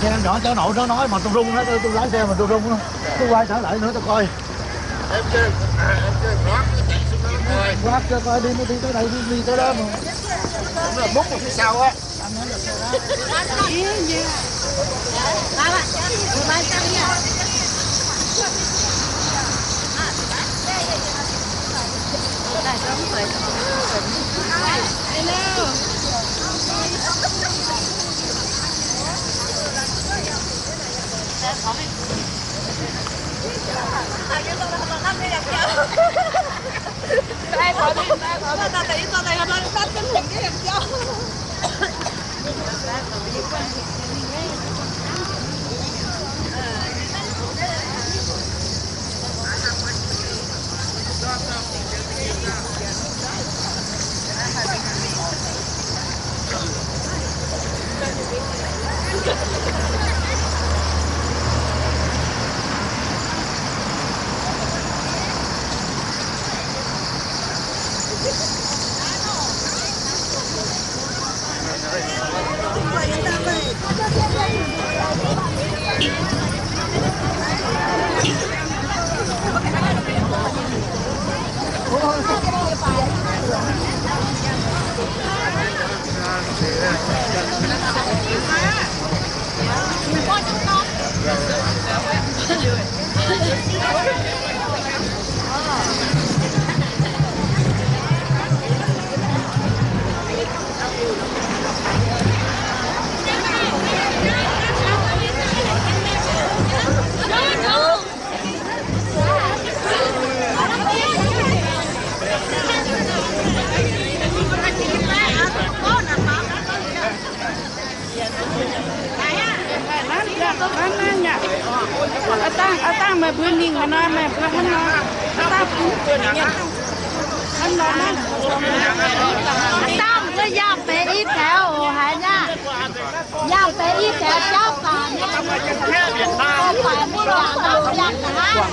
Xe nor, cháu nổ nó nói mà tung rung đó, tôi lái xe mà tung rung đó. Tôi quay trở lại nữa tôi coi. Quát cho coi đi, đi tới đây, đi, đi tới đó mà. Đúng là múc một cái sau á. Aav dangh, aav dangh meih mbuo mingh haaix nor, meih mbuo hnangv nor, aav dangh bun buonc nyei. Hnangv nor naaiv. Aav dangh mbuo yangh benx i taux oc haaix nyungc. Yangh benx i taux jauv baac nyei. Baac mbuo yangh nor yangh ga'naaiv.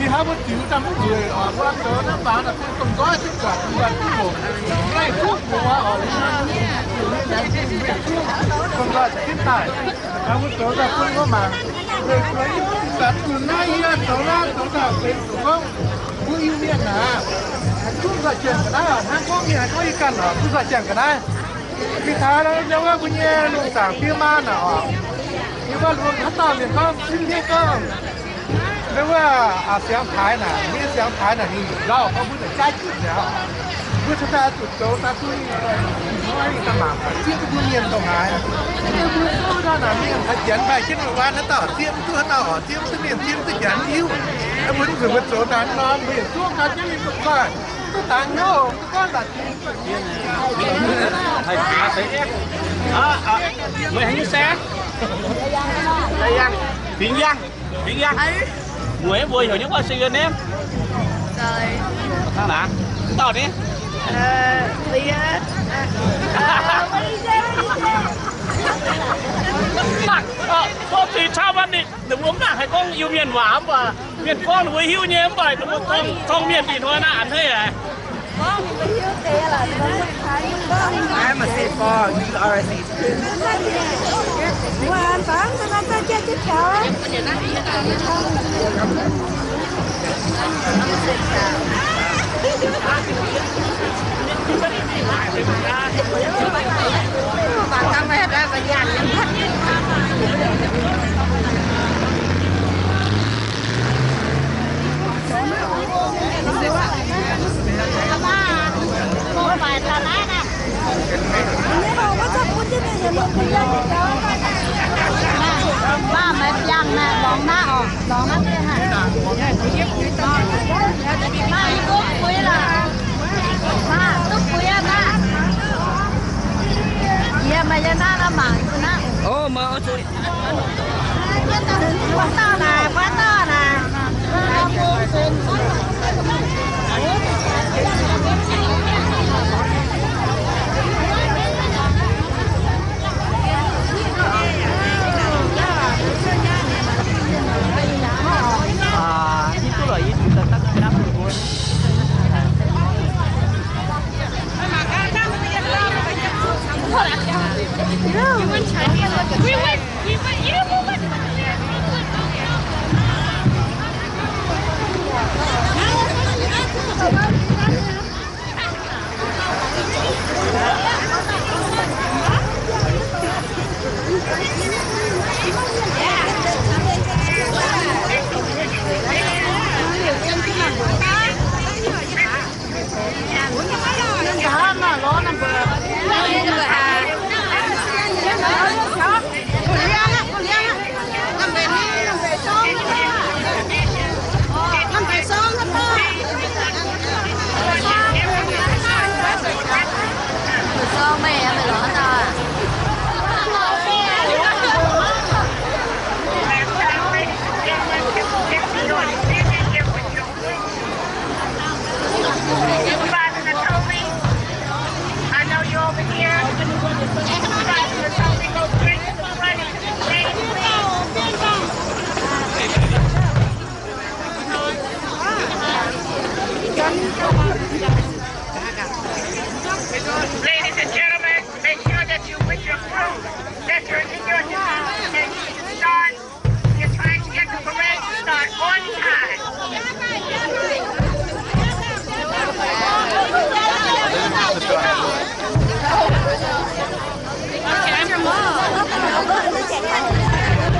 Ninh haaix mbuo ziux daaih mv nzueic oc, mbuo zoux naaiv baaux daaih bun domh nzoih duqv buatc, mbuo duqv longc, maiv duqv mbuo oc, mbuo laengz zingh mienh duqv domh nzoih za'gengh daaih. Haaix mbuo zoux daaih bun mbuo mangc, weic zuqc yie mbuo ih zanc zuqc naaiv yie zoux naaiv zoux daaih benx zuqc gorngv mbuo Iu-Mienh naaic, haaix duqv nzoih janx ga'naaiv oc, hnangv gorngv mienh haaix gorngv yie ganh oc, duqv nzoih janx ga'naaiv. Mingh taux ndau wuov mbuo nyei lungh zaangc fiev maanv naaic oc, yie mbuo lungh haaix dauh mienh gorngv fiev gorngv, ndau wuov siang-paaix naaic, mbuo nyei siang-paaix naaic ninh nzauh gorngv mbuo naaic jaaix jienv nziaauc. Mbuo cingx daaih zuqc zoux daaih duqv ih hnoi daaih mangc gaax zieqv duqv mbuo mienh dongh haaix. Mbuo duqv ndau naaic mienh caux janx maaih jienv wuov naaiv dauh zieqv mv duqv, haaix dauh oix zieqv mv duqv mienh, zieqv mv duqv janx hiuv. Mbuo duqv nzunc mbuo zoux daaih nor mbuo yietc zungv gauh jienv mingh duqv zoih, duqv dangx hnyouv mv gorngv la'zinh. Meih heuc nyungc se? Fingx Yangh. Fingx Yangh. Mueiz mbuo heuc nyungc se yie ne? Hnangv naaic. Dauh ni? Ninh mbuo mv nangc haaix gorngv Iu-Mienh waac mv baac mienh gorngv ninh mbuo hiuv nyei mv baac ninh mbuo torng mienh ih hnoi naaiv a'hneiv aqv. Maaih, maaih biangh naaiv, lorngx naaiv oc, lorngx naaiv deix haic. Maaih yie mbuo buix lorqc. Maaih duqv buix aqv naaiv. Yie maaih yie naaiv, naaiv mangc yie naaiv. Ov, maaih oix zuqc. Buatc dauh naaic, buatc dauh naaic. Supervisor Natoli, I know you're over here. Supervisor Natoli, go straight to the front and just say anything. Ladies and gentlemen, make sure that you, with your crew, that you're in your destination and you can start. We're trying to get the parade to start on time.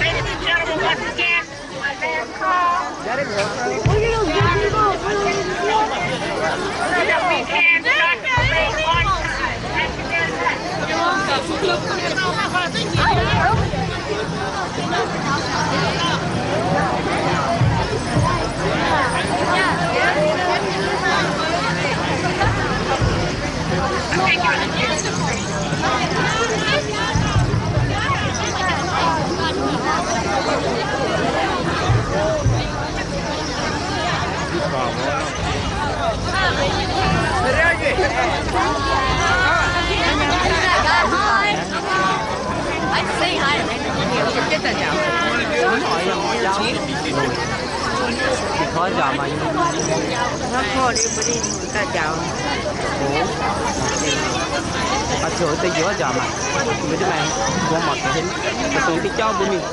Ladies and gentlemen, once again, my last call. So that we can start the parade on time. Thank you very much.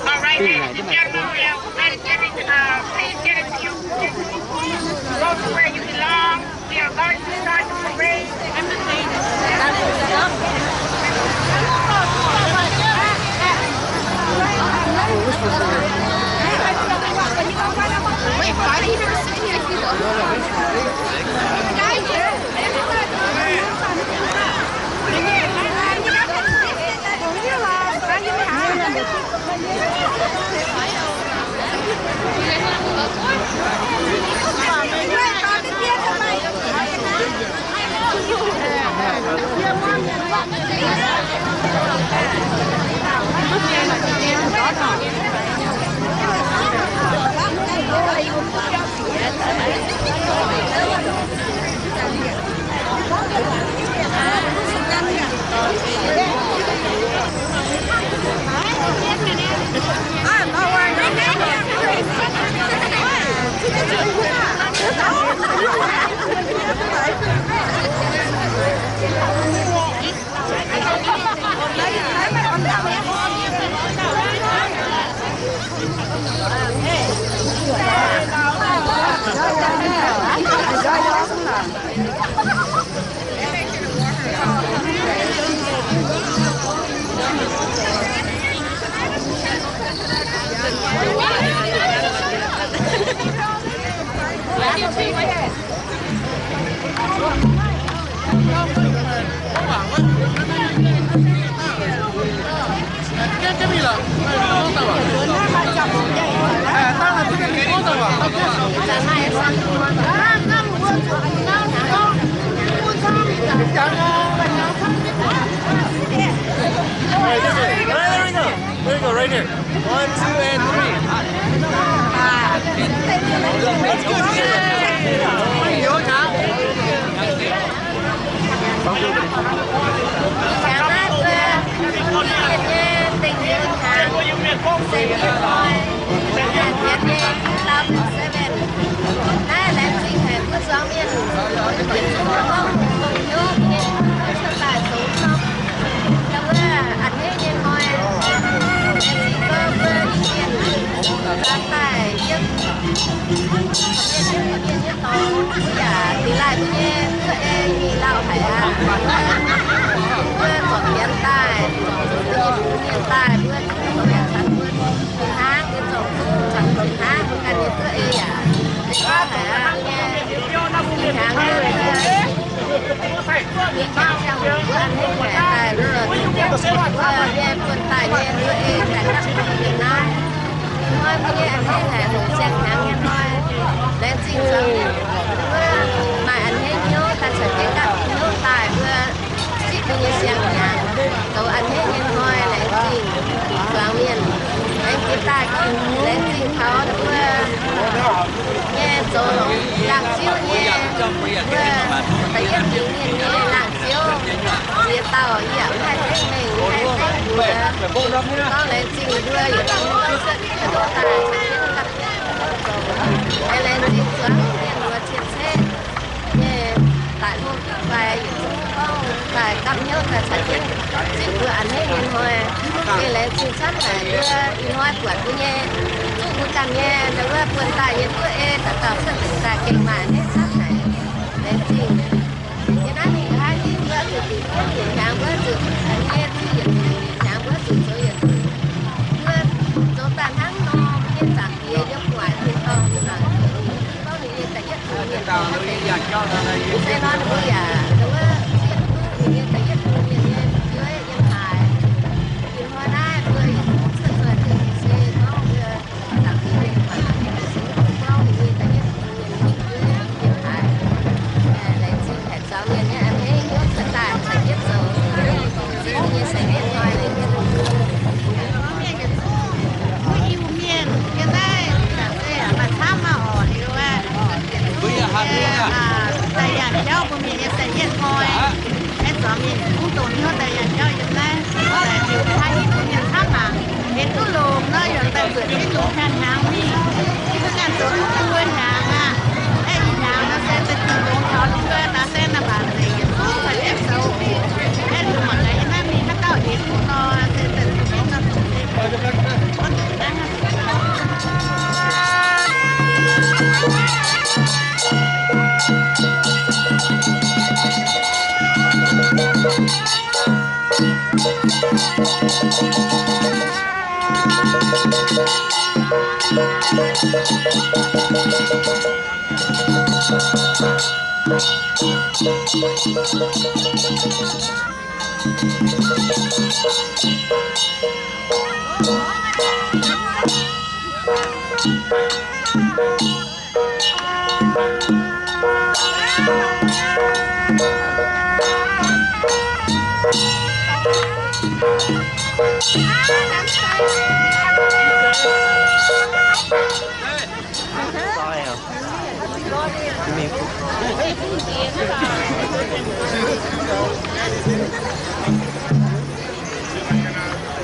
All right, ladies and gentlemen, we are ready to, uh, please get into your groups. Go to where you belong. We are going to start the parade. Right, this way. Right, there we go. There we go, right here. One, two, and three. That's good. Ih hnyangx naaiv mbuo mienh nyei dingc nyei ih hnyangx, se mienh hnoi, mienh nyei two thousand seven. Naaiv laengz zingh haic mbuo zuangx mienh, yietc zungv gorngv dongh hnyouv nyei cuotv daaih zoux norm, wuov a'hneiv nyei hnoi. Laengz zingh gorngv mbuo Iu-Mienh zaah daaih yiem mienh nyei, mienh nyei dorngx, mbuo yaac dingx laaih mbuo nyei duqv ei mingh lauh haic aqv. Mbuo zorc fienx daaih, zorc zuqc mbuo nyei bun mienh daaih, mbuo zoux yaac caux mbuo fih hnangv, mbuo zorc zuqc caux mbuo fih hnangv, mbuo ganh nyei duqv ei yaac maiv lauh haic aqv. Nyei, ih hnyangx nyei, mbuo mingh hnyangx ziangh hoc mbuo a'hneiv haic daaih, mbuo nyei buonv daaih nyei duqv ei daaih gapv hnyouv yiem naaiv. Ih hnoi mbuo nyei a'hneiv haic, hoqc ziangh hnyangx nyei hnoi. Laengz zingh zuangx mienh, mbuo maaih a'hneiv hnyouv daaih caux jienv gapv hnyouv daaih, mbuo zipv mbuo nyei siang-hnyangx zoux a'hneiv nyei hnoi. Laengz zingh zuangx mienh, laengz zingh daaih gorngv laengz zingh taux mbuo nyei zoux laangh ziouv nyei, mbuo da'yietv mingh mienh nyei laangh ziouv. Ziex dauh yie yaac mv haih zengv mengh, mv haih zengv mbuox. Gorngv laengz zingh mbuo yietc zungv cuotv daaih caux jienv gapv hnyouv zoux. Laengz zingh zuangx mienh muoz cien-ceqv nyei daaih hlo duqv faix, yietc zungv gorngv daaih gapv hnyouv daaih caux jienv zipv mbuo a'hneiv nyei hnoi. Gengh laengz zingh camv haic mbuo ih hnoi buatc mbuo nyei, zuqv mbuo ganh nyei, ndau wuov buonv daaih nyei duqv ei dauh dauh cuotv daaih gengh maaih a'hneiv camv haic. Laengz zingh. Yie naaiv mingh nqa'haav hingv mbuo zuqc dingc duqv yietc hnyangx mbuo zuqc, nyei zuqc yietc hnyangx mbuo zuqc zoux yietc zuqc. Mbuo zoux daaih hnangv nor, mbuo nyei Zaangc Diex yiem gu'nguaaic tin-dorngh mangc, gorngv ninh nyei da'yietv bun mienh, se nor ninh mbuo yaac ndau wuov zieqv duqv ninh nyei da'yietv bun mienh nyei fu'jueiv yiem haaix. Ih hnoi naaiv mbuo yaac cuotv zoih deix se gorngv mbuo Zaangc Diex nyei gu'nguaaic mangc, se gorngv ninh nyei da'yietv bun mienh nyei fu'jueiv yiem haaix. Laengz zingh haic zuangx mienh nyei a'hneiv hnyouv cuotv daaih caux jienv zoux zipv nyei sai-yietv hnoi. Laengz zingh. Mbuo Iu-Mienh yiem naaiv se maaih camv maah oc. Liuz aeqv, daaih yangh jauv mbuo mienh nyei sai-yietv hnoi. Aeqv, zuangx mienh kungx dongh hnyouv daaih yangh jauv yiem naaiv. Daaih liuz haaix nyungc mbuo mienh camv mangc, eix duqv longx nor, yaac daaih zuotc jienv longx hnyangx mingh. Mbuo ganh zoux duqv buo hnyangx aqv. Aeqv, ih hnyangx nor se daaih dingh longx taux mbuo naaiv se naaiv mangc zeic yietc zungv caux jienv zoux. Aeqv, mbuo mangc gaax yiem naaiv mingh haaix dauh eix duqv nor, se daaih dingh longx nor dongh se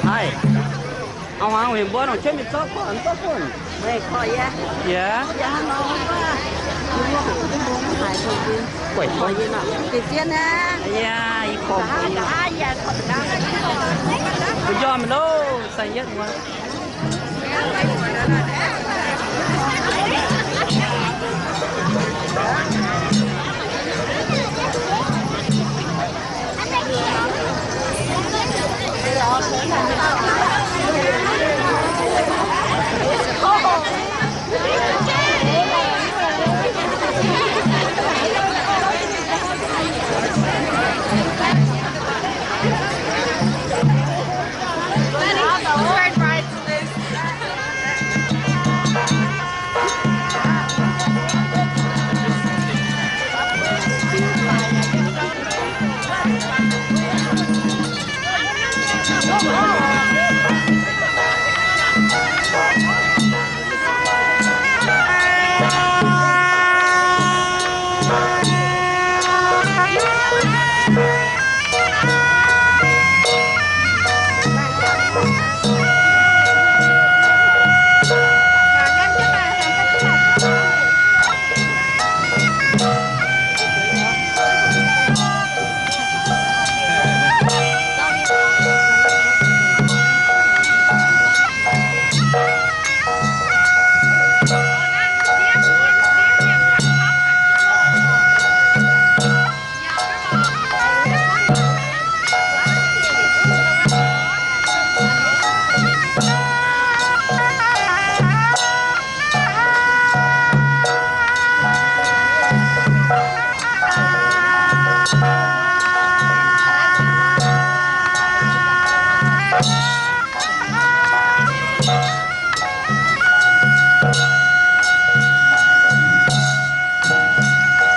Haiz, a'hneiv haic mbuo nongc jienv mingh zorqv korv, zorqv bun. Yie, yie korv, mbuo njormh loh, sai-yietv wuov.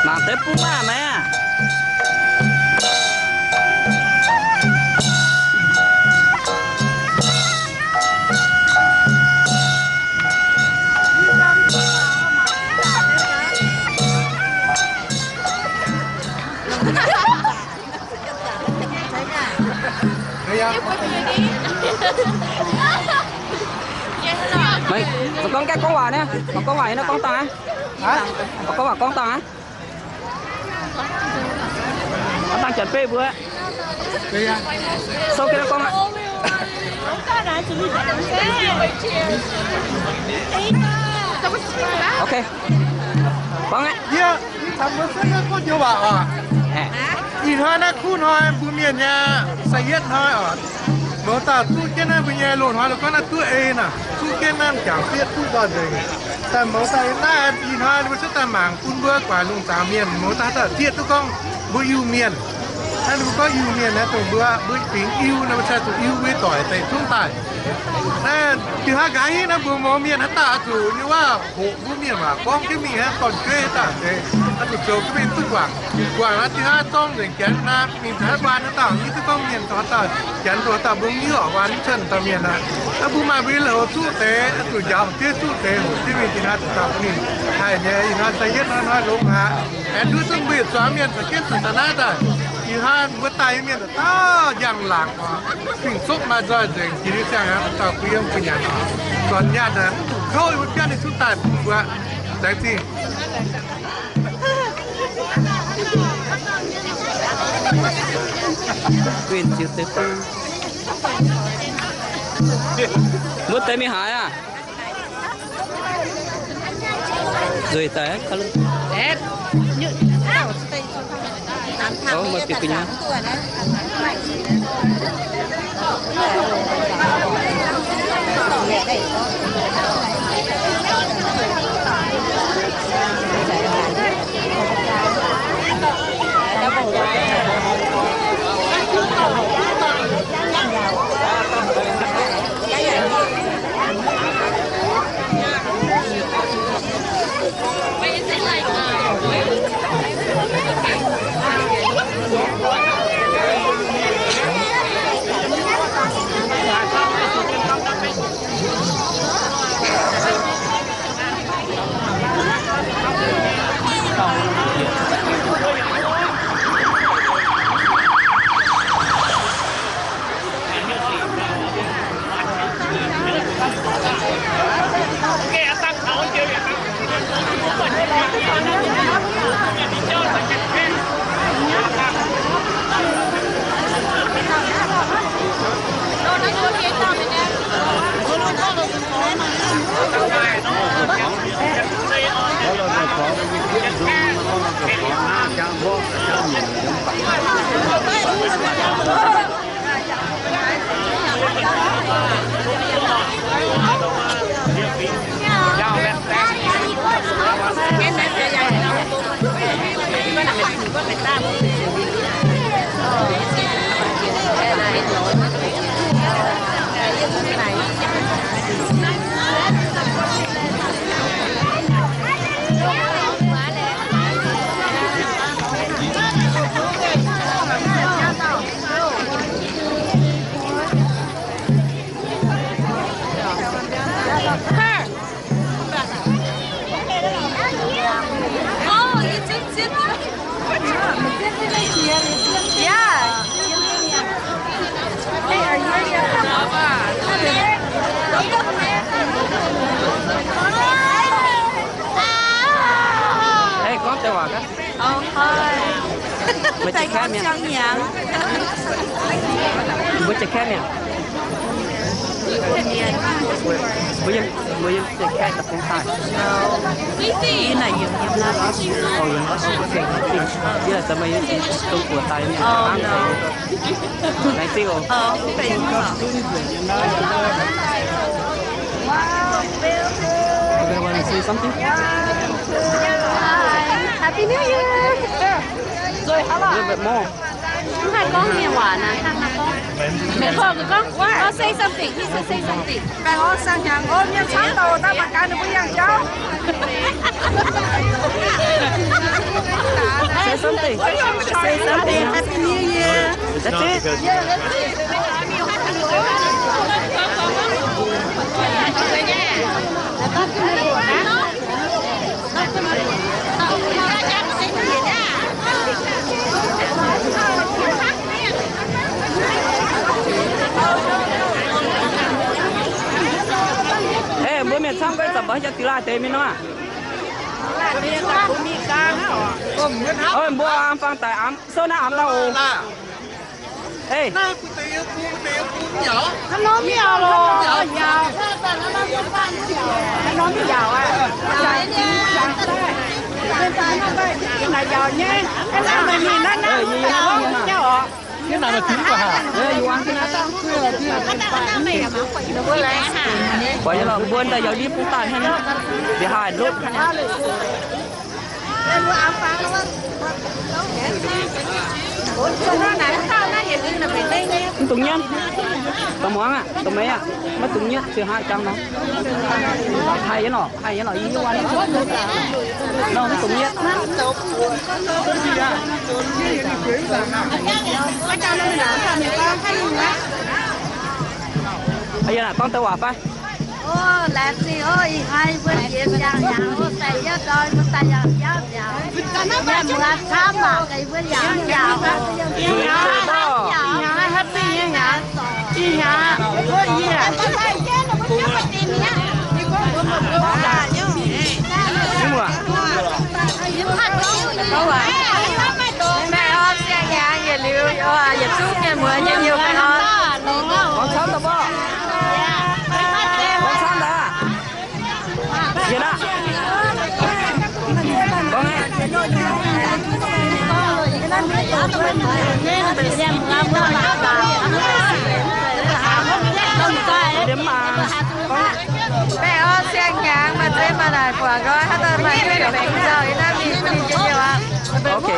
Mangc deix bung maah, maiv aqv. Maiv, maiv gorngv gaeqv gorngv waac naaiv, maiv gorngv waac naaiv, gorngv dangh aqv. Maiv gorngv waac gorngv dangh aqv. Gorngv dangh janx beiv mbuo. Sou jienv gorngv aqv. Ok. Gorngv aqv. Yie, ih zanc mbuo se gorngv joux waac oc. Ih hnoi naaiv kuv hnoi mbuo mienh nyei sai yietv hnoi oc. Mouz dauh zuqv jienv naaiv mbuo nyei loz-hnoi, loz gorngv naaiv duqv ei naaic, zuqv jienv naaiv m'jangc sieqv duqv nzoih nzengc. Daaih mouz dauh naaiv ih hnoi mbuo cuotv daaih mangc bun mbuo guaax lungh zaangc mienh, mouz dauh haaix dauh zieqv duqv gorngv mbuo Iu-Mienh. Naaiv mbuo gorngv Iu-Mienh naaiv dongh mbuo, mbuo fingx Iu naaiv, mbuo cai zuqc Iu mbuo doic deix zungv daaih. Naaiv diuh hnoi nqa'haav hingv naaiv mbuo mouz mienh haaix dauh oix zuqc nyei waac hoqc mbuo mienh waac gorngv jienv mingh hnangv, dorn-jueiv haaix dauh deix oix zuqc zoux jienv mingh duqv guangc. Guangc naaiv diuh hnoi zorng nzengc janx naaiv, mingh taux haaix baan haaix dauh mv duqv gorngv mienh, haaix dauh janx, haaix dauh mbuo mv hiuv oc, waan mv cuotv dauh mienh aqv. Naaiv mbuo maaih mbuo nyei lui-houx zuqv deix, oix zuqc njaaux jienv zuqc deix, hoqc jienv mingh diuh hnoi zuqc dauh mingh haih nyei. Ih hnoi sai yietv hnoi, hnoi longx aqv. Aengx nduov zungv mbuo yietc zuangx mienh caux jienv zuqc daaih naaiv daaih. Ih hnoi mbuo daaih nyei mienh dauh dauh njang-laangc oc. Fingx-sopv maaih nzoih nzengc, jiex liuz ziangh aqv, dauh dauh guix yiem gu'nyanc oc. Zornc nyaanh naaic mv zuqc kouv, mbuo biauv ninh zungv daaih bun mbuo. Laengz zingh. Winh ziux deix bung. Mbuo deix mingh haaix aqv? Nzueic daaih, maaih bieqc gu'nyuoz. Mbuo jiex kaeqv mi'aqv. Mbuo jiex kaeqv mi'aqv. Mbuo yiem, mbuo yiem jiex kaeqv daaih bung daaih. Yie naaic yiem, yiem naaiv. Oh, yiem naaiv. Yie naaic daaih meih yiem Zong Guoqv daaih nyei. Laengz zingh oc. Okay, wanna say something? Hi. Happy New Year. A little bit more. Mv haih gorngv mienh waac naaic, hnangv naaiv gorngv. Mienh gorngv, gorngv, oh, say something. He said say something. Baengh orn siang-hnyangx, o, mienh camv douc daaih mangc gaax ninh mbuo yangh jauv. Say something. Say something. Happy New Year. That's it. Ei, mbuo mienh camv gaiv zanc mbuo haaix jaax dingx laanh deix mingh nor? Ov, mbuo aengx fangx daic aengx souv naaiv aengx lauh oc. Ei. Hnangv nor mv yaac loh. Hnangv nor mv yaac aqv. Buatc nyei lorqc, mbuo daaih yaac ndiev bung daaih hnangv, ndiev haaix lotv. Mv dungx nyiemv. Dongh muangx aqv, dongh meix aqv, maiv dungx nyiemv, ziouc haaix jangx nor. Haih nyei lorqc, haih nyei lorqc, yie hiuv wuov nor mv dungx nyiemv. Yie naaic gorngv deix waac fai? Laengz zingh oc, ih hnoi yie mbuo jiex ziangh hnyangx, daaih yie dorh mbuo daaih yangh jauv nziaauc. Yie mbuo camv mangc gaax yie mbuo yangh nziaauc. Ih hnoi happy nyei hnyangx, ih hnoi wuov yie. Baengh orn siang-hnyangx yietc liuz, yietc zungv mienh muoz njien-youh baengh orn. Gorngv camv daaih baac. Gorngv camv daaih. Yietc aqv. Gorngv aqv. Baengh orn siang-hnyangx maaih zeiv maaih naaic buatc nqoi, haaix dauh maaih hiuv yaac mingh nzauh yie naaiv mingh bun ninh njien-youh aqv. Okay. Okay.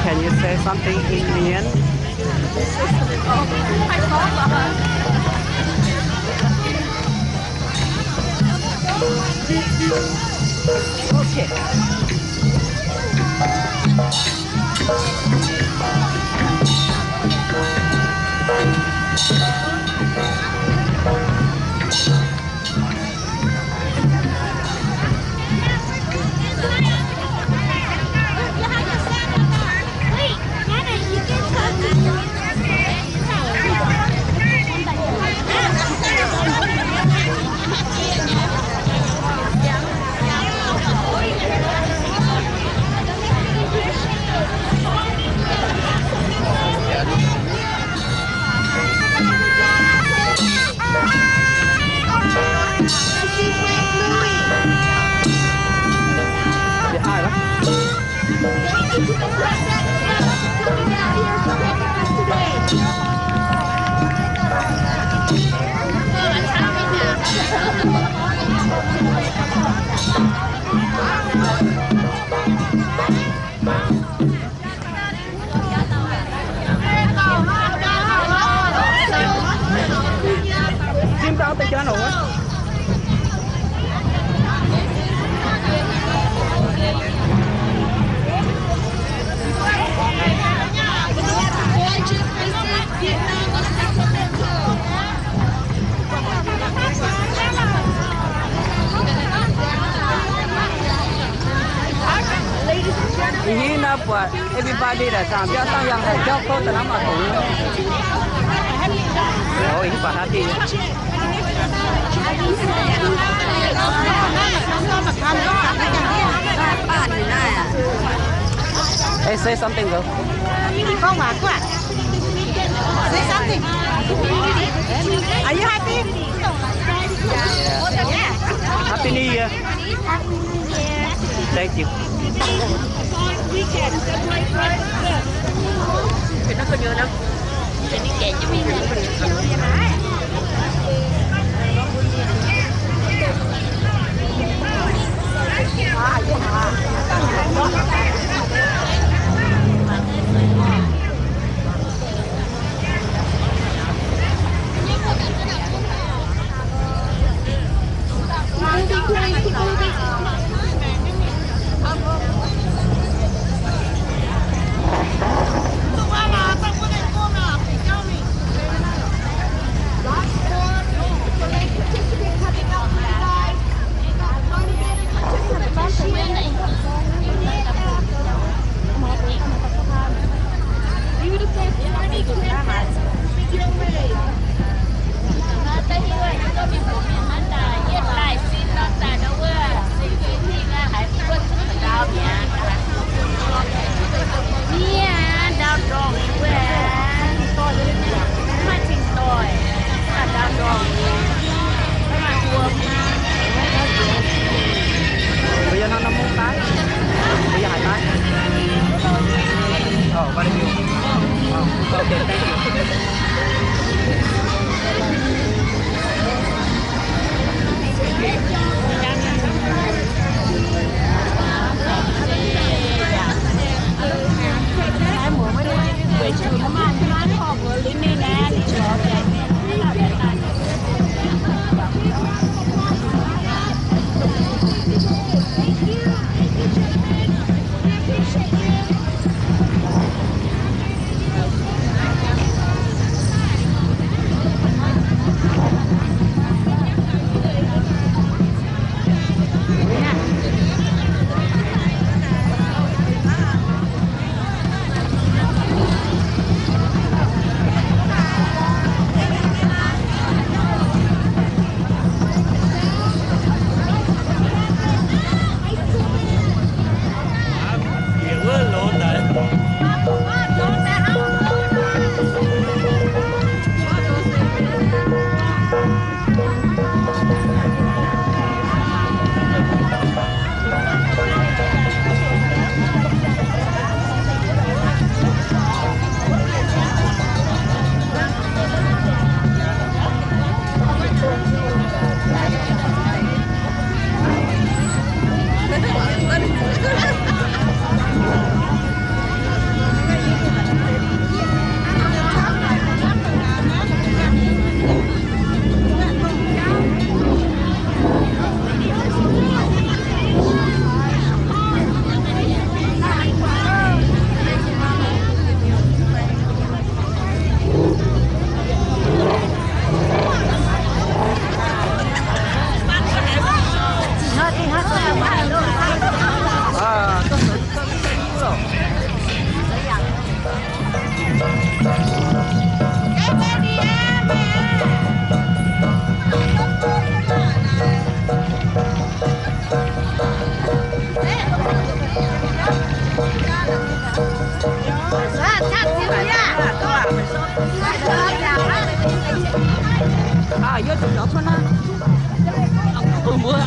Can you say something in Mien? Ih hiuv naaiv buatc everybody daaih zaangc biauv dangh yangh daaih jauv kouv daaih hnangv maaih gongx. Ih hiuv buatc haaix diuh. Hey, say something, bro. Say something. Are you happy? Yeah. Happy New Year. Thank you. Aa, yie zuqc nor cuotv naaiv. Mbuo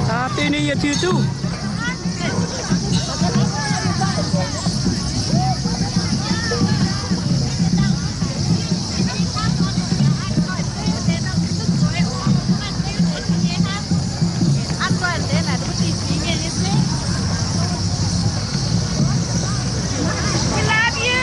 Happy New Year to you too. We love you.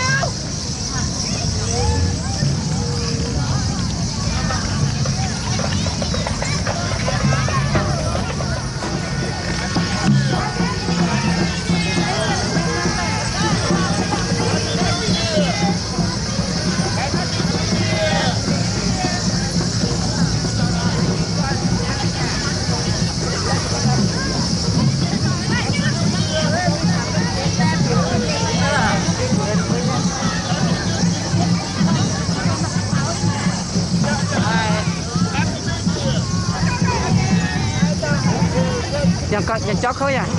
Yangh jauv kouv yaac.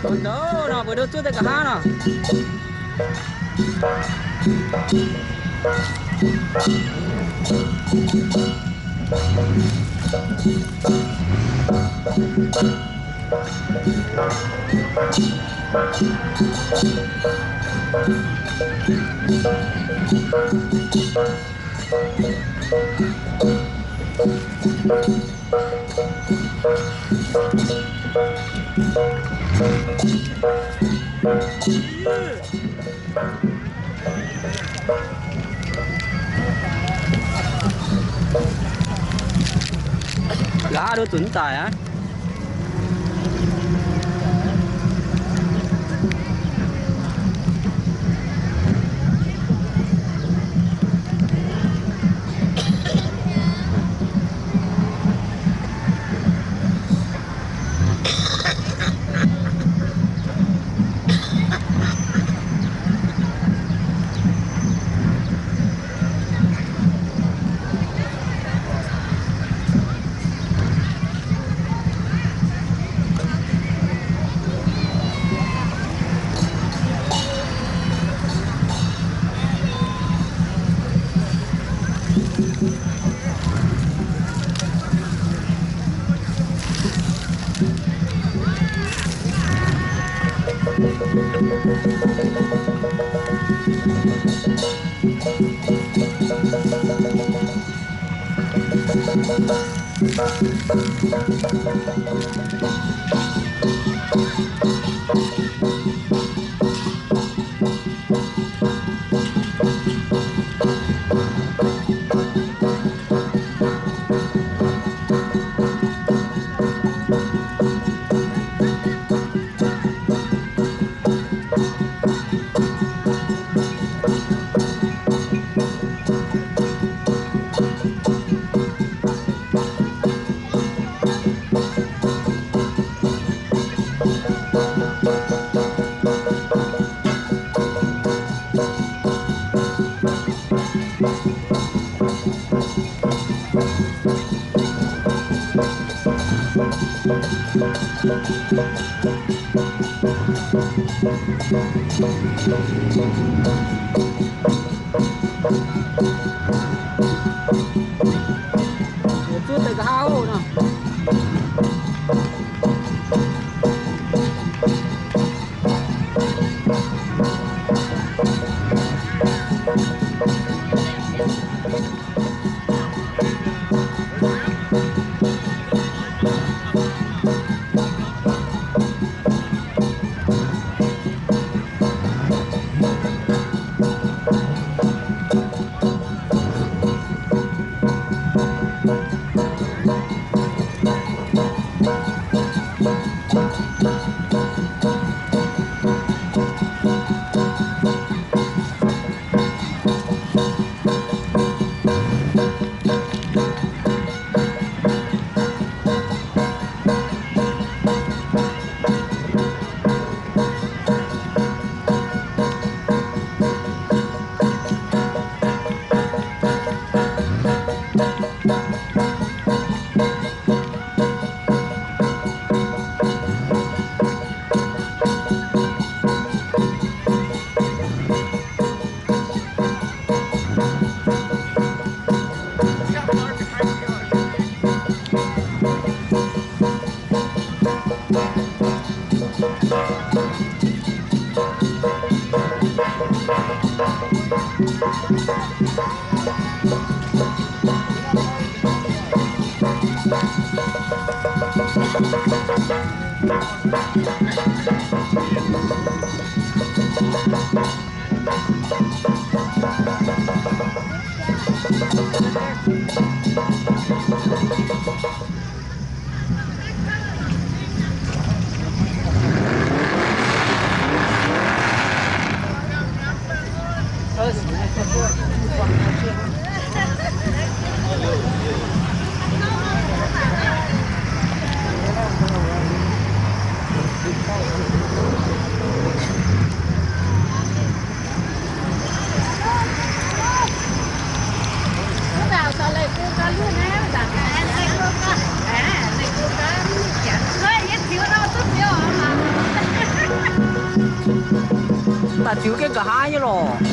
Douz nor, mbuo nduov zuov daaih nqa'haav nor. Nqa'haav duqv zunc daic aqv. Zuov deix nqa'haav nor. Daaih ziux jienv nqa'haav nyei lorqc.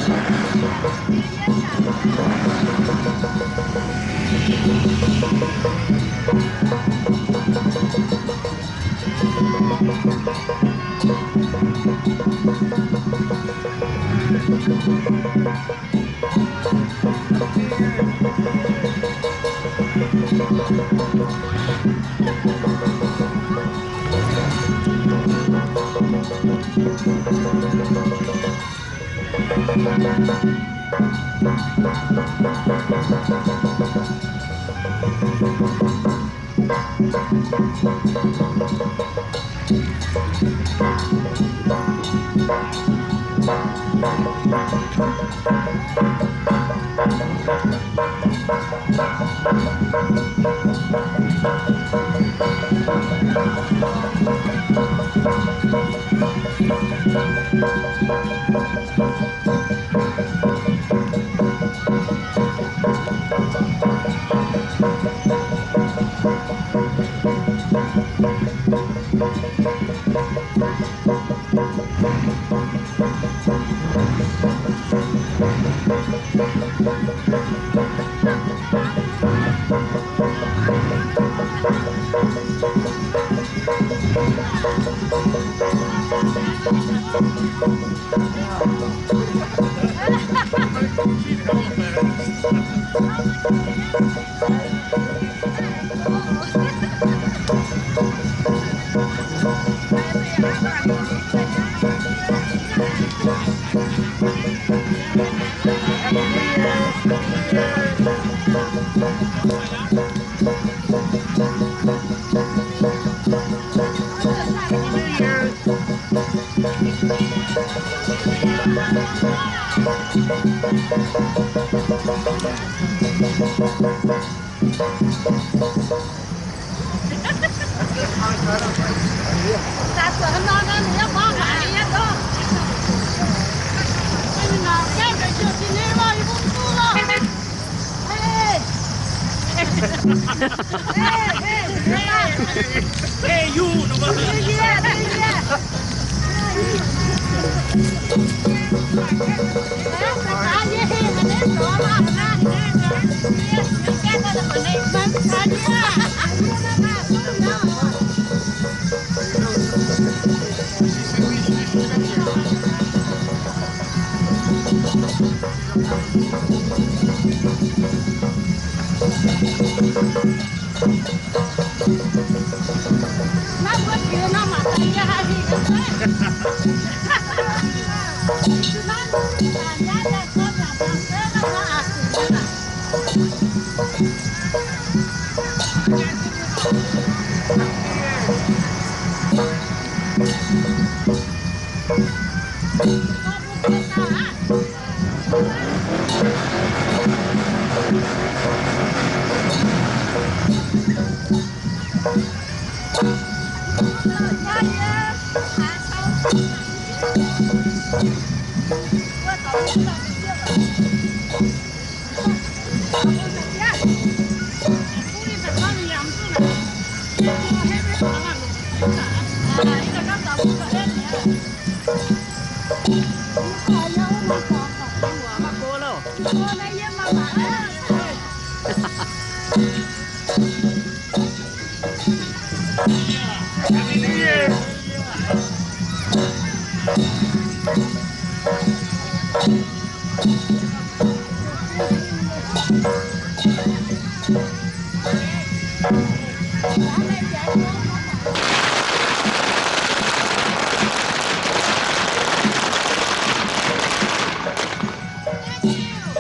Happy New Year!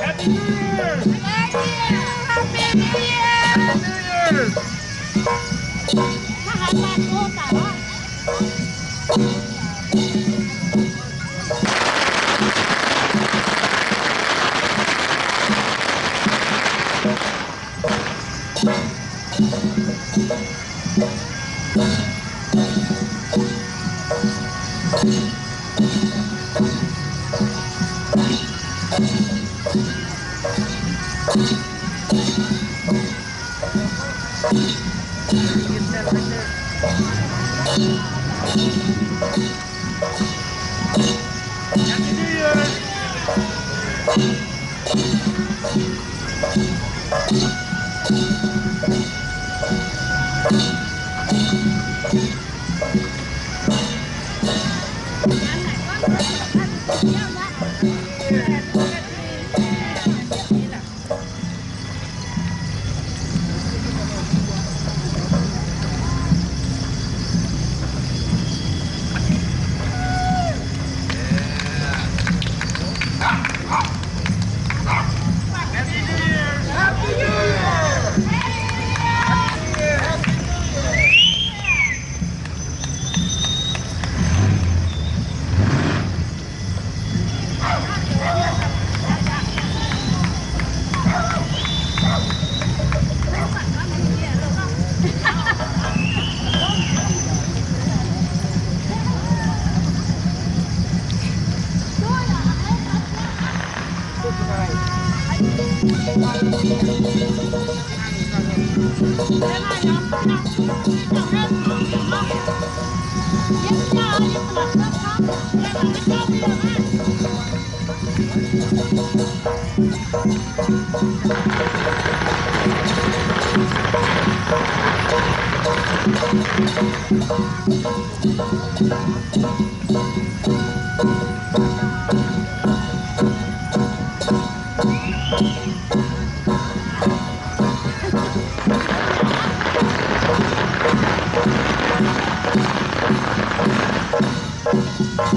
Happy New Year! Happy New Year!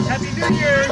Happy New Year!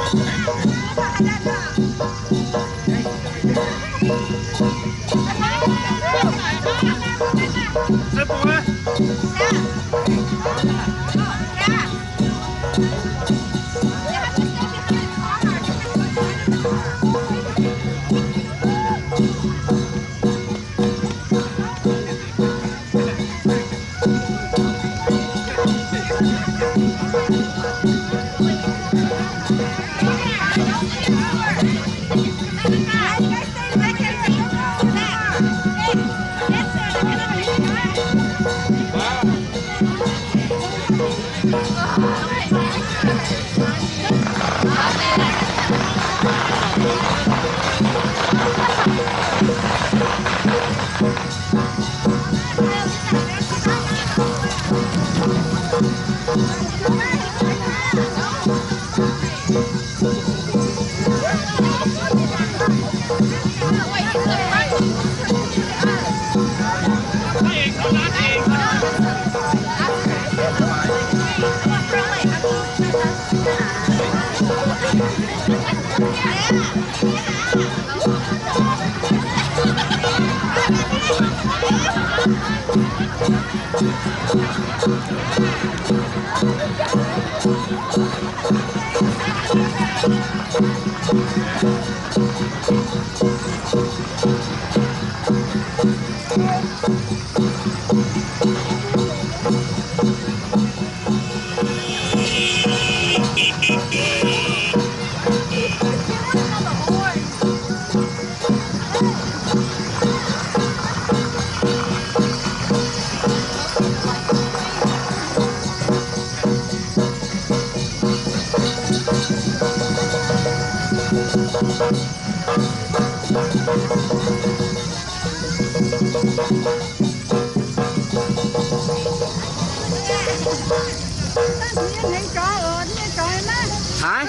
Haaix?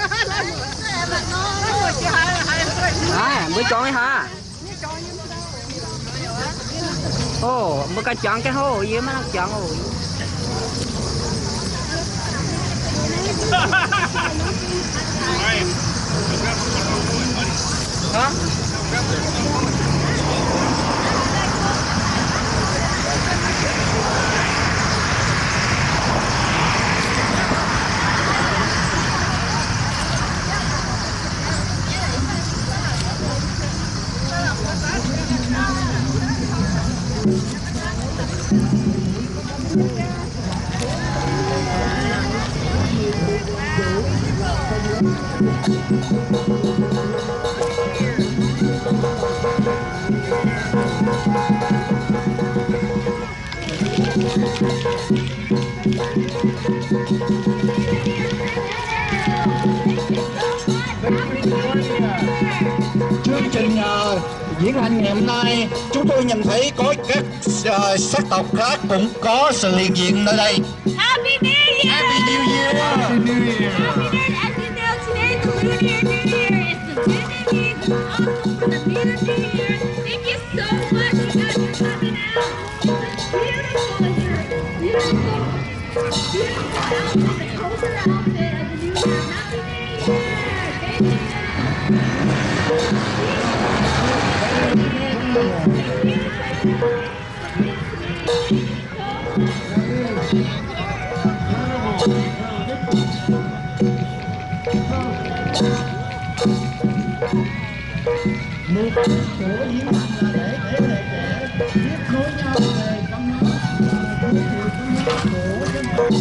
Haaix, mbuo jorngx haaix? Ov, mbuo ganh jangx ga'hlo, yie maiv nangc jangx oc. Chương trình, ờ, diễu hành ngày hôm nay, chúng tôi nhận thấy có các, ờ, sắc tộc khác cũng có sự hiện diện nơi đây. Happy New Year! Happy New Year! Happy New Year! Happy New Year! As you know, today the Lunar New Year is the beginning of the Lunar New Year. Thank you so much, you guys, for coming out. Beautiful, your beautiful, beautiful outfit, the cobra outfit of the new year. Happy New Year! Thank you. Một số những năm là để thế hệ trẻ biết nối nhau về văn hóa và giới thiệu văn hóa của dân tộc.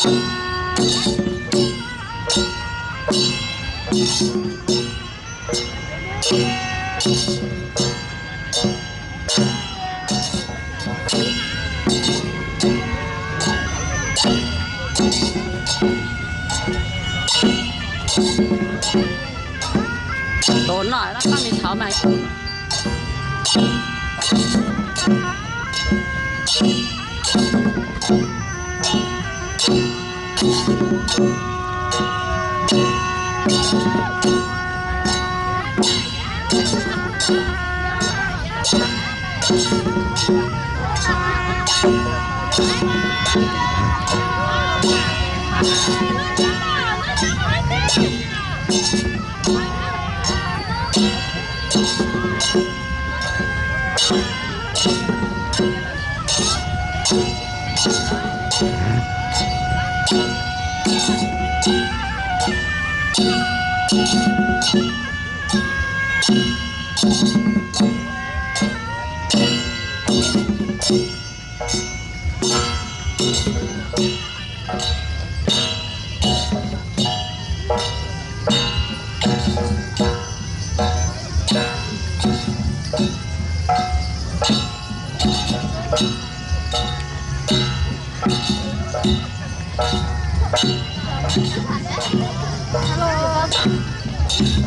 Doz noic nor, gorngv mingh taux maaih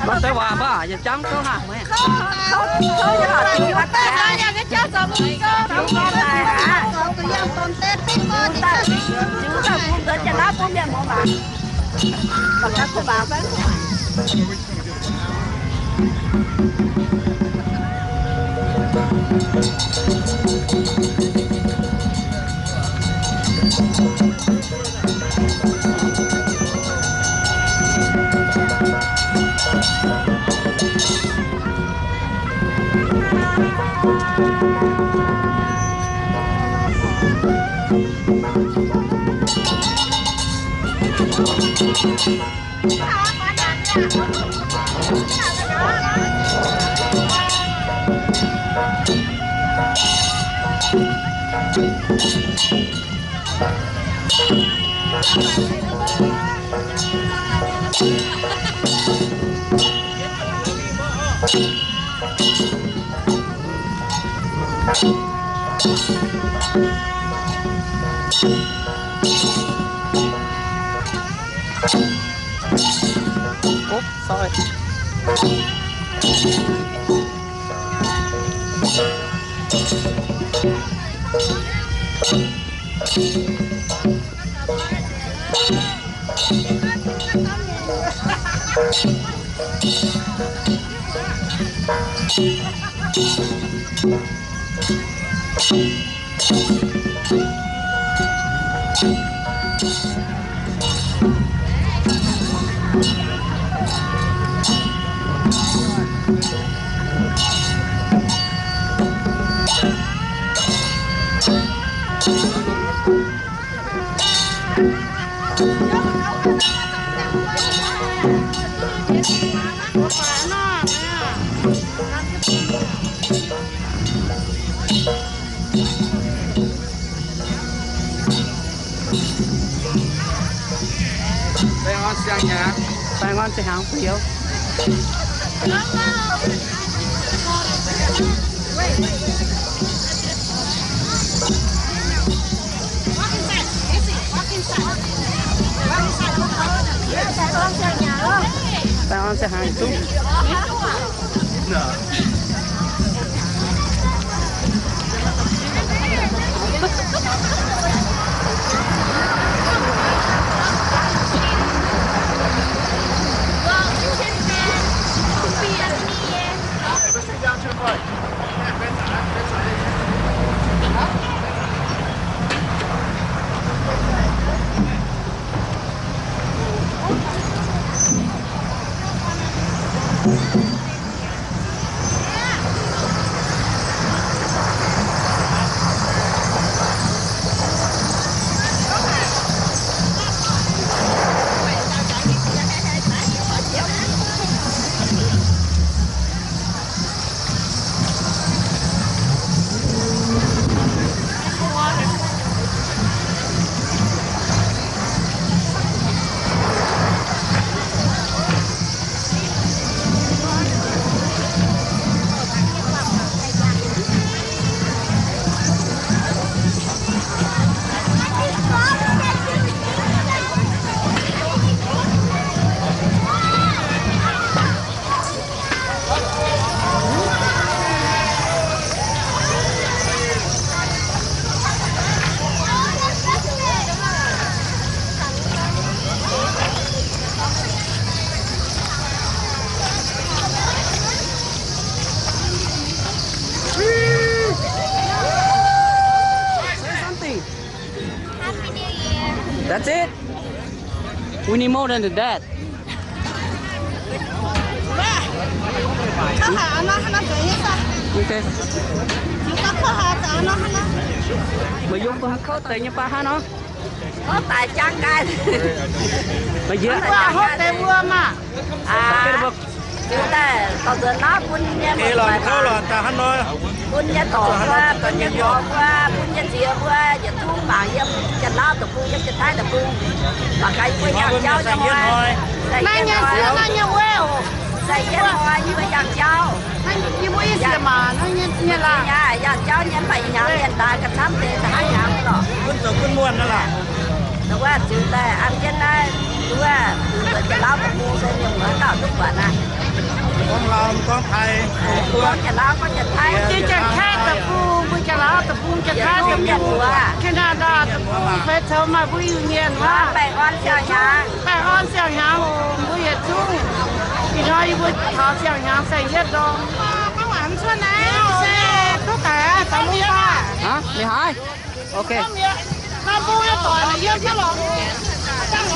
Mv deix waac mv baac yietc jangv gouv haic. Ov, sorry. Baengh orn ziangh hnyangx. Baengh orn ziangh hnyangx, fu'hmienh. Baengh orn ziangh hnyangx duqv. That's it. We need more than that. Okay. Meih yiem baac haaix kouv deix nyei baac hnangv nor? Kouv daic jangv gaax. Meih yiem baac haaix deix wuom maah? Ziux daaih dorh nzuonx naaiv bun nyei muoz-doic, bun nyei dorc mbuo, bun nyei gorx mbuo, bun nyei nziex mbuo, yietc zungv mangc yiem Janx-Lauv deic-bung, yiem Janx-Taiv deic-bung, mangc gaax yie mbuo yangh jauv nyei hnoi. Naaiv nyei wuov, naaiv nyei wuov, naaiv nyei wuov yangh jauv. Yie mbuo i siec maah, naaiv nyei, nyei laangh. Yangh jauv nyei, mv baac ih hnyangx mienh daaih gauh camv deix, da'haav hnyangx lorqc. Gunv zoux gunv muonh naaiv laangh. Wuov ziux daaih an jienv naaiv, wuov, Janx-Lauv deic-bung se mienh muoz gauh duqv buatc naaiv. Gorngv Janx-Lauv, gorngv Janx-Taiv, mbuo Janx-Taiv deic-bung, mbuo Janx-Lauv deic-bung, Janx-Taiv deic-bung, Canada deic-bung, feix coux maaih mbuo Iu-Mienh wuov. Baengh orn siang-hnyangx, baengh orn siang-hnyangx oc, mbuo yietc zungv. Ih hnoi yie mbuo taux siang-hnyangx saeng-yietv ndorm. Aa, ninh haaix? Ok.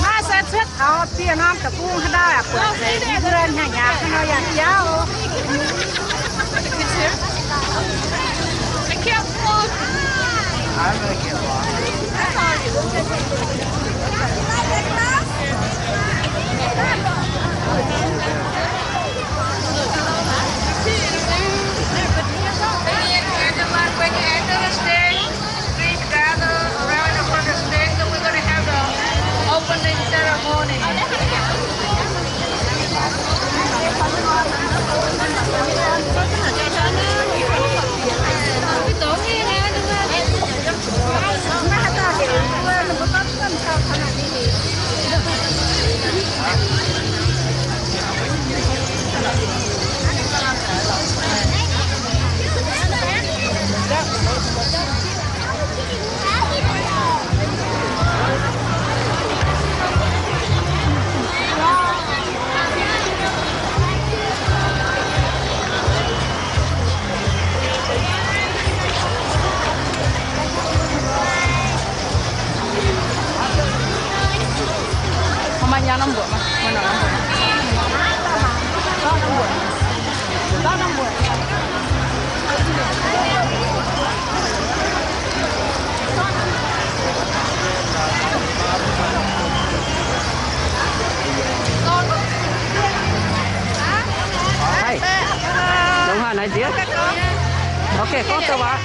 Naaiv se cuotv taux dieh norm deic-bung haaix dauh buatc zeiz, yie mbuo hnyangx-hnyangx nor yaac jauv. Please gather around the front of the stage, so we're gonna have the opening ceremony. Hei, longx haaix naaic nziex? Ok, gorngv deix waac.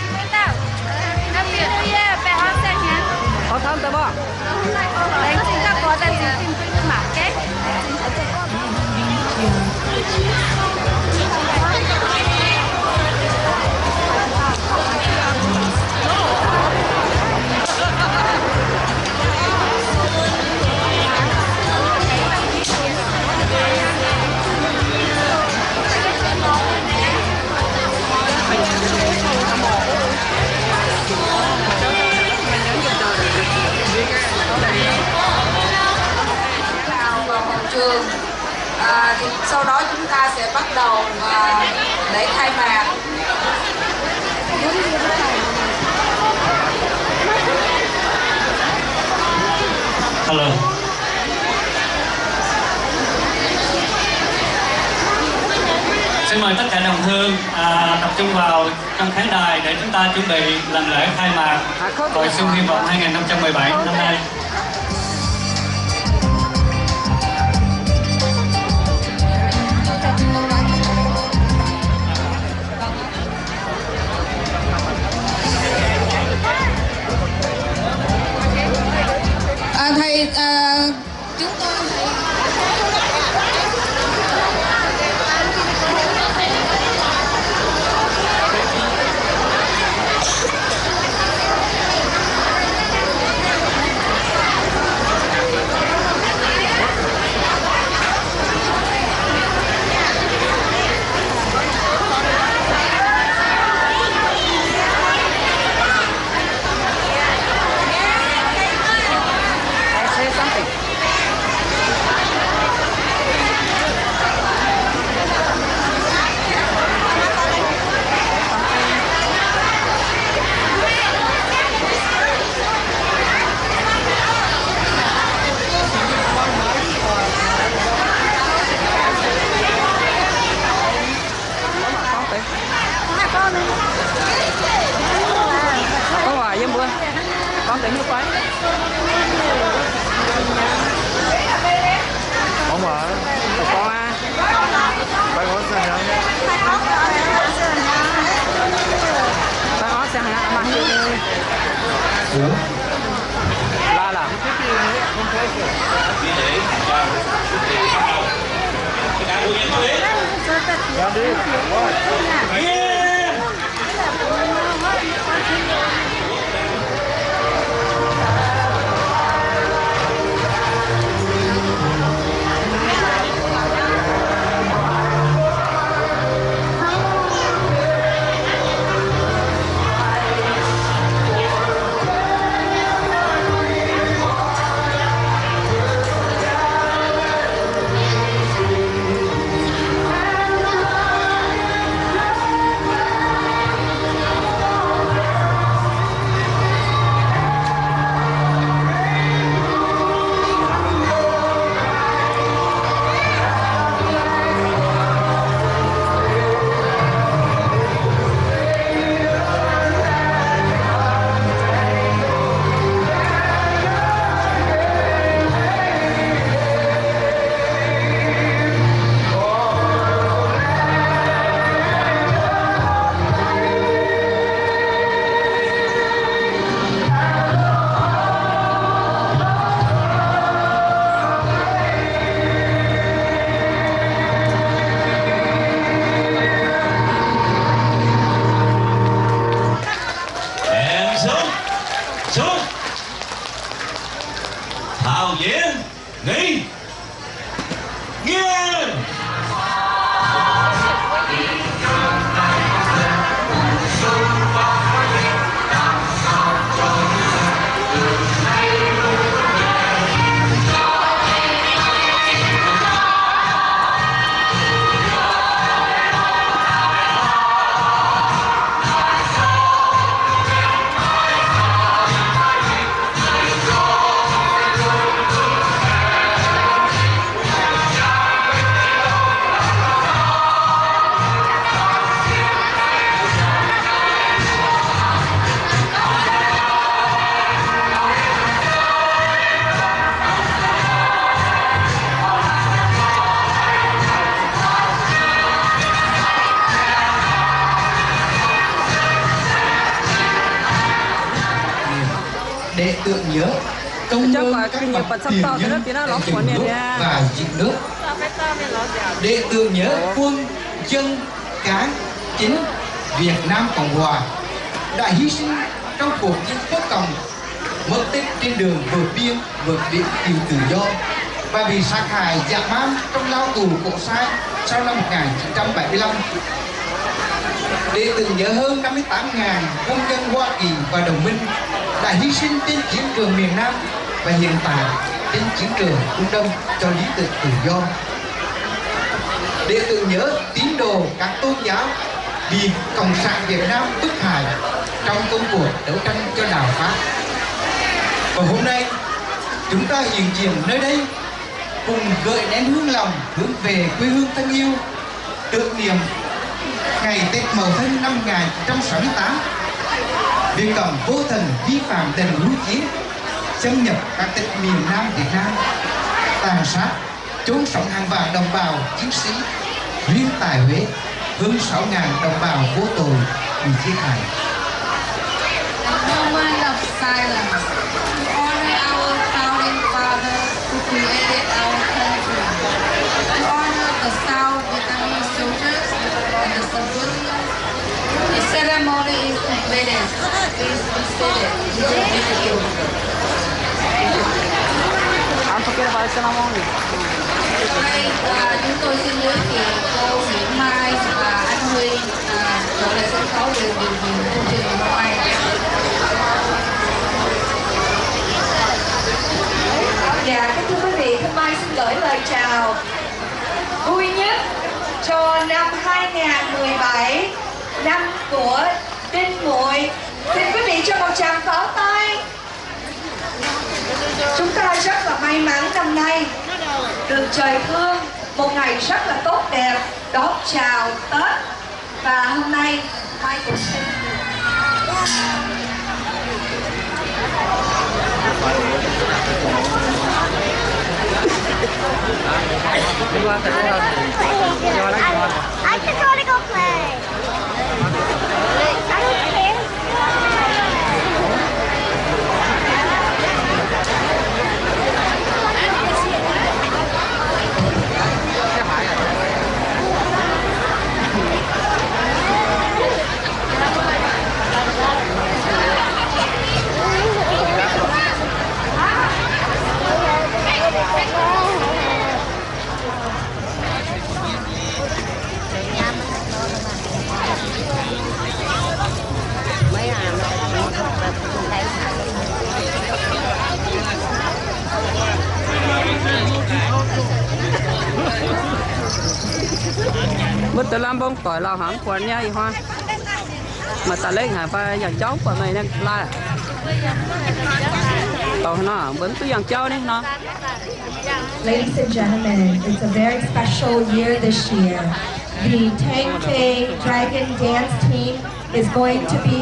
Gorngv camv deix waac. Vào quảng trường. À, thì sau đó chúng ta sẽ bắt đầu, à, lễ khai mạc. Hello. Xin mời tất cả đồng hương, à, tập trung vào trong khán đài để chúng ta chuẩn bị làm lễ khai mạc Hội Xuân Hy Vọng hai ngàn không trăm mười bảy năm nay. À, thầy, à, chúng tôi Aengx sung, sung, taux nyienz, ninh, nyienz. Để tưởng nhớ công ơn các bậc tiền nhân đã dựng nước và dựng nước. Để tưởng nhớ quân dân cán chính Việt Nam Cộng Hòa đã hy sinh trong cuộc chiến quốc phòng, mất tích trên đường vượt biên, vượt biển tìm tự do và bị sát hại dã man trong lao tù Cộng sản sau năm một ngàn chín trăm bảy mươi lăm. Để tưởng nhớ hơn năm mươi tám ngàn quân nhân Hoa Kỳ và đồng minh đã hy sinh trên chiến trường miền Nam và hiện tại trên chiến trường Trung Đông cho lý tưởng tự do. Để tưởng nhớ tín đồ các tôn giáo bị Cộng sản Việt Nam bức hại trong công cuộc đấu tranh cho đạo Pháp. Và hôm nay, chúng ta hiện diện nơi đây, cùng gửi nén hương lòng hướng về quê hương thân yêu, tưởng niệm ngày Tết Mậu Thân năm một ngàn chín trăm sáu mươi tám, Việt Cộng vô thần vi phạm lệnh hỗn chiến, xâm nhập các tỉnh miền Nam Việt Nam, tàn sát, chôn sống hàng vạn đồng bào chiến sĩ, riêng tại Huế, hơn sáu ngàn đồng bào vô tội bị giết hại. A moment of silence to honor our founding fathers who created our country, to honor the South Vietnamese soldiers and the civilians. The ceremony is completed. Please be seated. Thank you. Đây, à, chúng tôi xin giới thiệu cô Nguyễn Mai và anh Huy, à, trở lại sân khấu để biểu diễn chương trình hôm nay. Dạ, kính thưa quý vị, Thanh Mai xin gửi lời chào vui nhất cho năm hai ngàn mười bảy, năm của Đinh Muội. Xin quý vị cho một tràng pháo tay. Chúng ta rất là may mắn năm nay được trời thương một ngày rất là tốt đẹp đón chào Tết. Và hôm nay Mai cũng xin I, I just want to go play. Mbuo deix lamh mbong doic lauh haic mv buatc nyei ih hnoi. Maaih da'lengh haic fai yangh jauv buatc meih nyei laaih. Dorh nor mbuo mv duqv yangh jauv nyei nor. Ladies and gentlemen, it's a very special year this year. The ten K Dragon Dance Team is going to be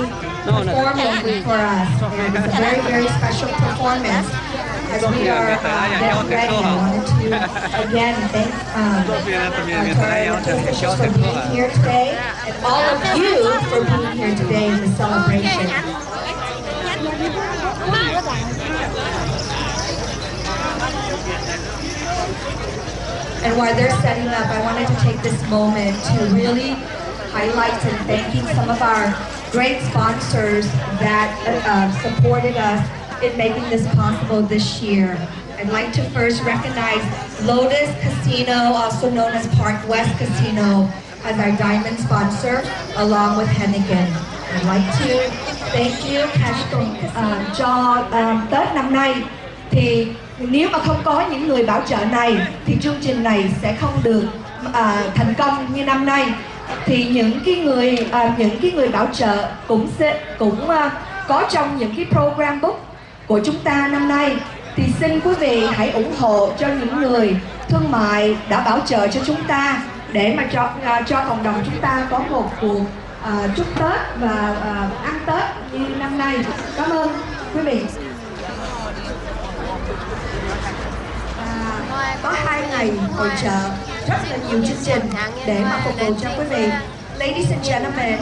performing for us, and it's a very, very special performance. As we are, uh, getting ready, I wanted to again thank, um, uh, to our elected officials for being here today, and all of you for being here today in the celebration. And while they're setting up, I wanted to take this moment to really highlight and thanking some of our great sponsors that, uh, supported us in making this possible this year. I'd like to first recognize Lotus Casino, also known as Park West Casino, as our diamond sponsor, along with Heineken. I'd like to thank you, Cash Bank, uh, cho, um, Tết năm nay thì nếu mà không có những người bảo trợ này thì chương trình này sẽ không được, à, thành công như năm nay. Thì những cái người, à, những cái người bảo trợ cũng sẽ, cũng, à, có trong những cái program book của chúng ta năm nay. Thì xin quý vị hãy ủng hộ cho những người thương mại đã bảo trợ cho chúng ta để mà cho, à, cho cộng đồng chúng ta có một cuộc, à, chúc Tết và, à, ăn Tết như năm nay. Cảm ơn quý vị. À, có hai ngày hội chợ, rất là nhiều chương trình để mà phục vụ cho quý vị. Ladies and gentlemen,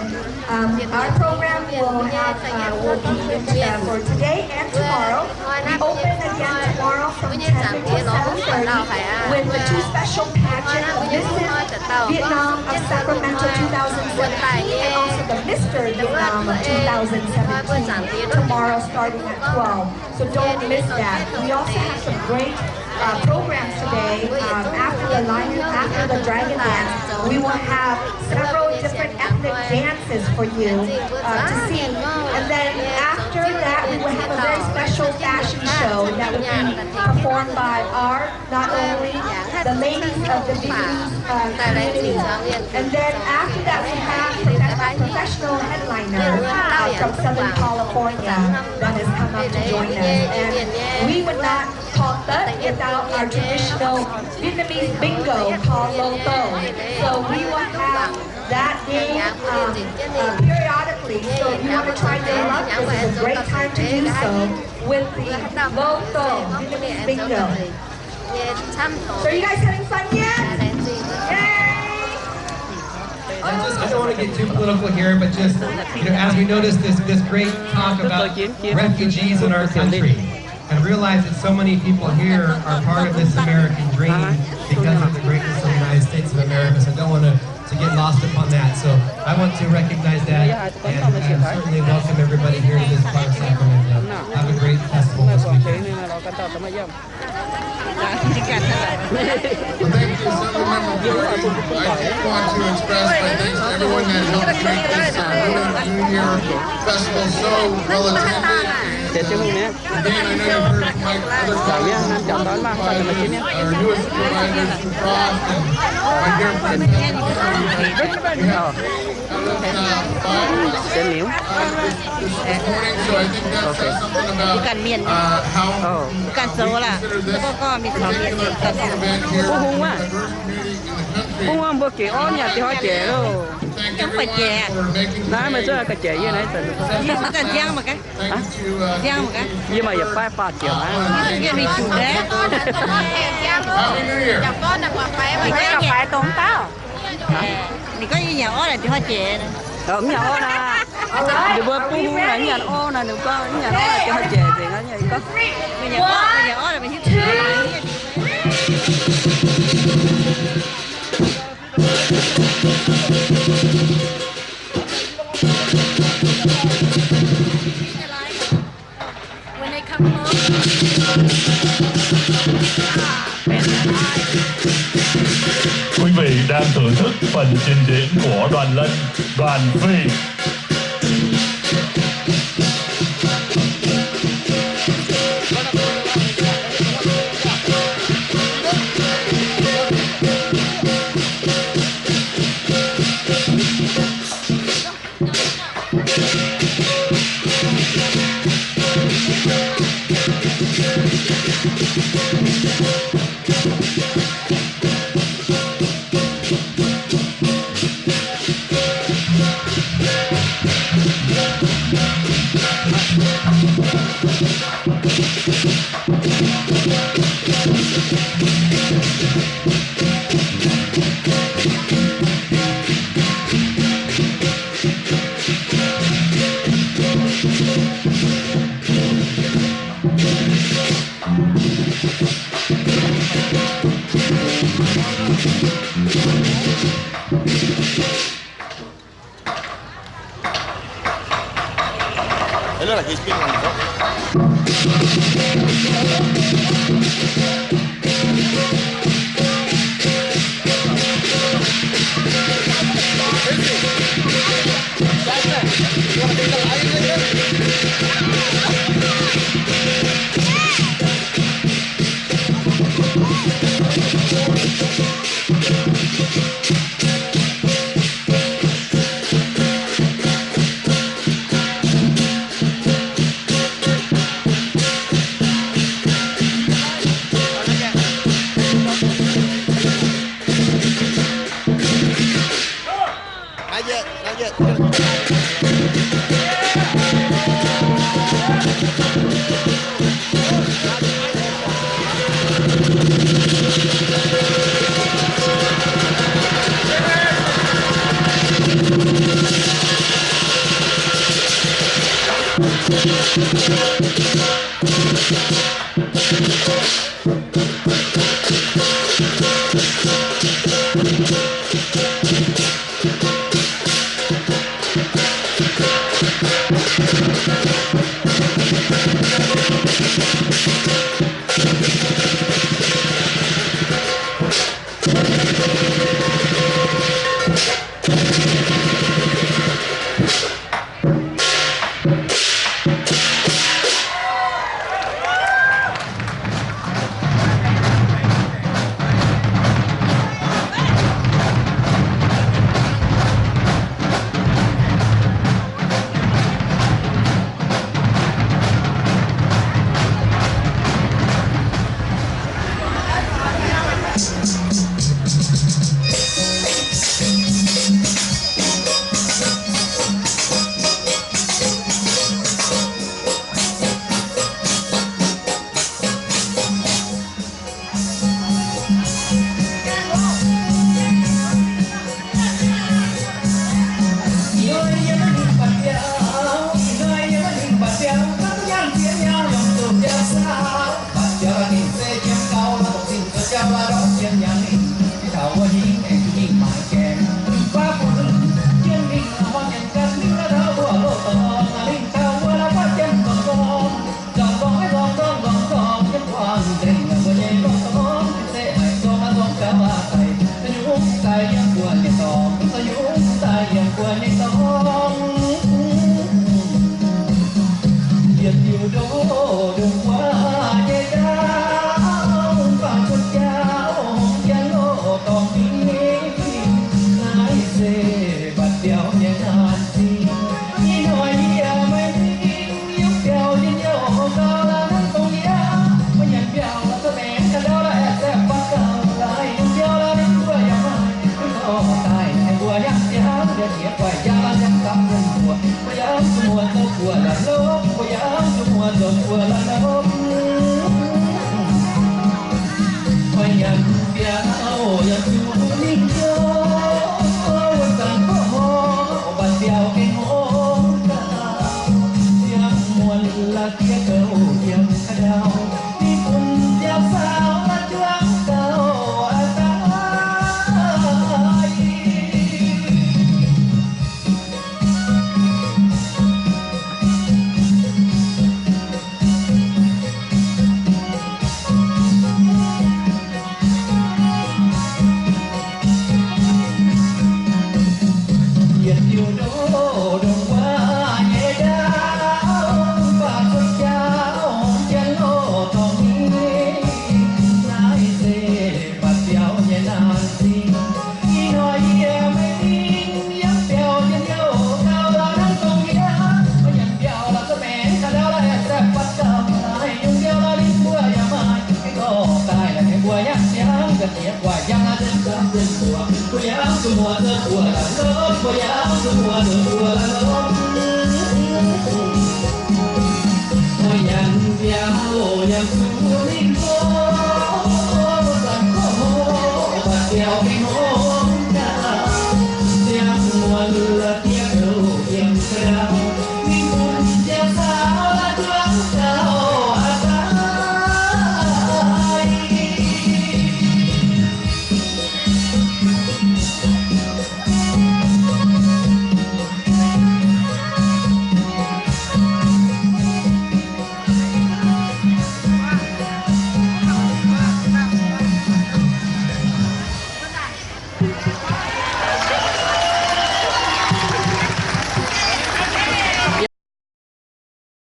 um, our program will have, uh, will be in, uh, for today and tomorrow. We open again tomorrow from ten to seven thirty with the two special pageants, Miss Vietnam of Sacramento two thousand seventeen and also the Mister Vietnam of two thousand seventeen. Tomorrow starting at twelve. So don't miss that. We also have some great, uh, programs today. Um, after the lion, after the dragon dance, we will have several different ethnic dances for you, uh, to see. And then after that, we will have a very special fashion show that will be performed by our, not only the ladies of the Vietnamese, uh, community. And then after that, we have profe-, professional headliner, uh, from Southern California that has come up to join us. And we would not call Tết without our traditional Vietnamese bingo called Lotto. So we will have that game, um, uh, periodically. So if you want to try your luck, this is a great time to do so with the Lotto Vietnamese bingo. So you guys having fun yet? Yay! I just, I don't want to get too political here, but just, you know, as we notice this, this great talk about refugees in our country, and realize that so many people here are part of this American dream because of the greatness of the United States of America. So I don't want to, to get lost upon that. So I want to recognize that and, and certainly welcome everybody here to this part of Sacramento. Have a great festival this weekend. Well, thank you, Assembly Member Brody. I do want to express my thanks to everyone that helped make this, uh, New Year festival so well attended. Again, I know you've heard from my other colleagues, our newest supervisors, Dubois, and my dear friend, Patrick. We have This, this morning, so I think that says something about, uh, how, uh, we consider this particular event here a diverse community in the country. Mbuo gec orv nyanc deix hnoi jiex loh. Thank everyone for making today, uh, successful. Thank you to, uh, Yie maaih yietc baeqv baah ziepc aqv. Happy New Year. Ninh gorngv yie nyanc orv naaic deix hnoi jiex. Mv nyanc orv naaic. Ninh mbuo bung naaic, mv nyanc orv naaic, ninh gorngv mv nyanc orv naaic deix hnoi jiex nzengc aqv. Nyanc orv, nyanc orv naaic. Quý vị đang thưởng thức phần trình diễn của đoàn Lân, đoàn Phi.